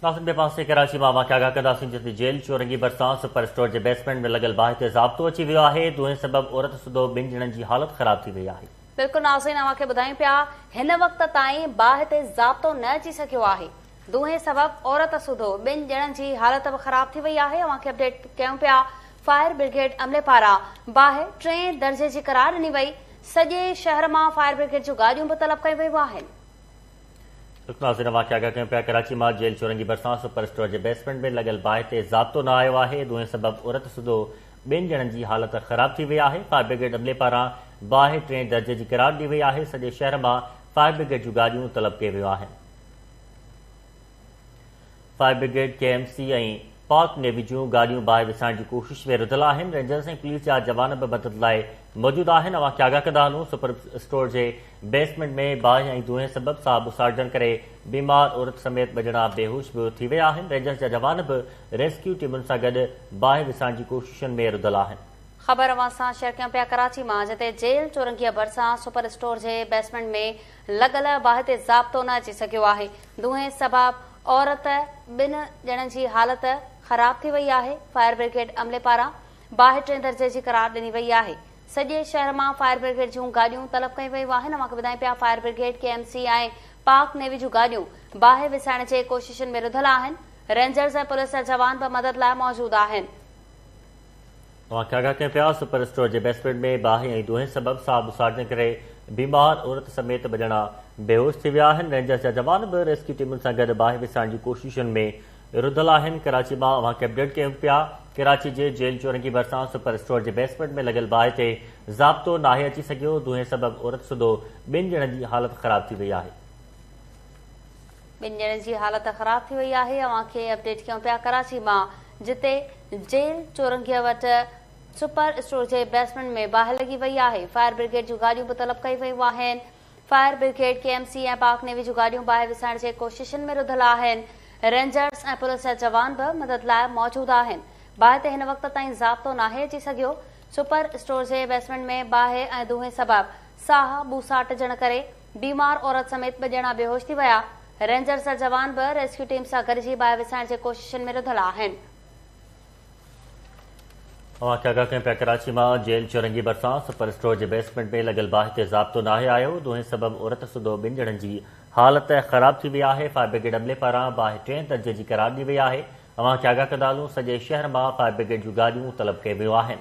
ناظرين ٻئي پاسي ڪراچي مان اوهان کي آگاهه ڪنداسين جتي جيل چورنگي ڀرسان سپر اسٽور جي بيسمينٽ ۾ لڳل باهه تي ضابطو اچي ويو آهي، دونهين سبب عورت سوڌو ٻن ڄڻن جي حالت خراب ٿي وئي آهي. بلڪل ناظرين اوهان کي ٻڌايون پيا هن وقت تائين باهه تي ضابطو نه اچي سگهيو آهي، دونهين سبب عورت سوڌو ٻن ڄڻن جي حالت به خراب ٿي وئي آهي، اوهان کي اپڊيٽ ڪيون پيا فائر برگيڊ عملي پاران باهه ٽئين درجي جي قرار ڏني وئي، سڄي شهر مان فائر برگيڊ جون گاڏيون به طلب ڪيون ويون آهن. ناظرين اوهان کي آگاهه ڪيون پيا ڪراچي مان جيل چورنگي ڀرسان سپر اسٽور جي بيسمينٽ ۾ لڳل باهه تي ضابطو نه آيو آهي، دونهين سبب عورت سوڌو ٻن ڄڻن جي حالت خراب ٿي وئي آهي، فائر برگيڊ عملي پاران باهه ٽئين درجي جي قرار ڏني وئي آهي، سڄي شهر مان فائر برگيڊ جون گاڏيون طلب ڪيون ويون آهن. Fire brigade, K M C ۽ Pak navy جون گاڏيون باهه وسائڻ جي ڪوشش ۾ رڌل آهن، رينجرز ۽ پوليس جا جوان به مدد لاء موجود آهن، اوهان کي آگاهه ڪندا هلون سپر اسٽور جي بيسمينٽ ۾ باهه ۽ دونهين سبب ساهه ٻوساٽجڻ ڪري بيمار عورت سميت ٻه ڄڻا بيهوش به ٿي ويا آهن، رينجرز جا جوان به ريسڪيو ٽيمن سان گڏ باهه وسائڻ جي ڪوششن ۾ رڌل آهن. خبر اوهان سان شيئر ڪيون پيا ڪراچي مان جتي جيل چورنگيء ڀرسان سپر اسٽور جي بيسمينٽ ۾ لڳل باهه تي ضابطو نه اچي سگهيو آهي، دونهين سبب عورت ٻن ڄڻن جي حالت خراب ٿي وئي آهي، فائر برگيڊ عملي پاران باهه ٽئين درجي جي قرار ڏني وئي آهي، سڄي شهر مان فائر برگيڊ جون گاڏيون طلب ڪيون ويون آهن، اوهان کي ٻڌايون پيا fire brigade, K M C ۽ Pak navy جون گاڏيون باهه وسائڻ جي ڪوششن ۾ رڌل آهن، رينجرز ۽ پوليس جا جوان به مدد لاء موجود آهن. اوهان کي آگاهه ڪيون پيا سپر اسٽور جي بيسمينٽ ۾ باهه ۽ دونهين سبب ساهه ٻوساٽجڻ ڪري بيمار عورت سميت ٻه ڄڻا بيهوش ٿي ويا آهن، رينجرز جا جوان به ريسڪيو ٽيمن سان گڏ باهه وسائڻ جي ڪوششن ۾ رڌل آهن، ڪراچي مان اوهان کي اپڊيٽ ڪيون پيا ڪراچي جي جيل چورنگي ڀرسان سپر اسٽور جي بيسمينٽ ۾ لڳل باهه تي ضابطو ناهي اچي سگهيو، دونهين سبب عورت سوڌو ٻن ڄڻن جي حالت خراب ٿي وئي آهي. ٻن ڄڻن جي حالت خراب ٿي وئي آهي، اوهان کي اپڊيٽ ڪيون پيا ڪراچي مان جتي جيل چورنگيء وٽ سپر اسٽور جي بيسمينٽ ۾ باهه لڳي وئي آهي، فائر برگيڊ جون گاڏيون به طلب ڪيون ويون آهن، fire brigade, K M C ۽ Pak navy جون گاڏيون باهه وسائڻ جي ڪوششن ۾ رڌل آهن، رينجرز ۽ پوليس جا جوان به مدد لاء موجود آهن، باهه تي هن وقت تائين ضابطو ناهي اچي سگهيو، سپر اسٽور جي بيسمينٽ ۾ باهه ۽ دونهين سبب ساهه ٻوساٽجڻ ڪري بيمار عورت سميت ٻه ڄڻا بيهوش ٿي ويا، رينجرز جا جوان به ريسڪيو ٽيم سان گڏجي باهه وسائڻ جي ڪوششن ۾ رڌل آهن. اوهان کي آگاهه ڪيون پيا ڪراچي مان جيل چورنگي ڀرسان سپر اسٽور جي بيسمينٽ ۾ لڳل باهه تي ضابطو ناهي آيو، دونهين سبب عورت سوڌو ٻن ڄڻن جي حالت خراب ٿي وئي آهي، فائر برگيڊ عملي پاران باهه ٽئين درجي جي قرار ڏني وئي آهي، اوهان کي آگاهه ڪندا هلون سڄي شهر مان فائر برگيڊ جون گاڏيون طلب ڪيون ويون آهن.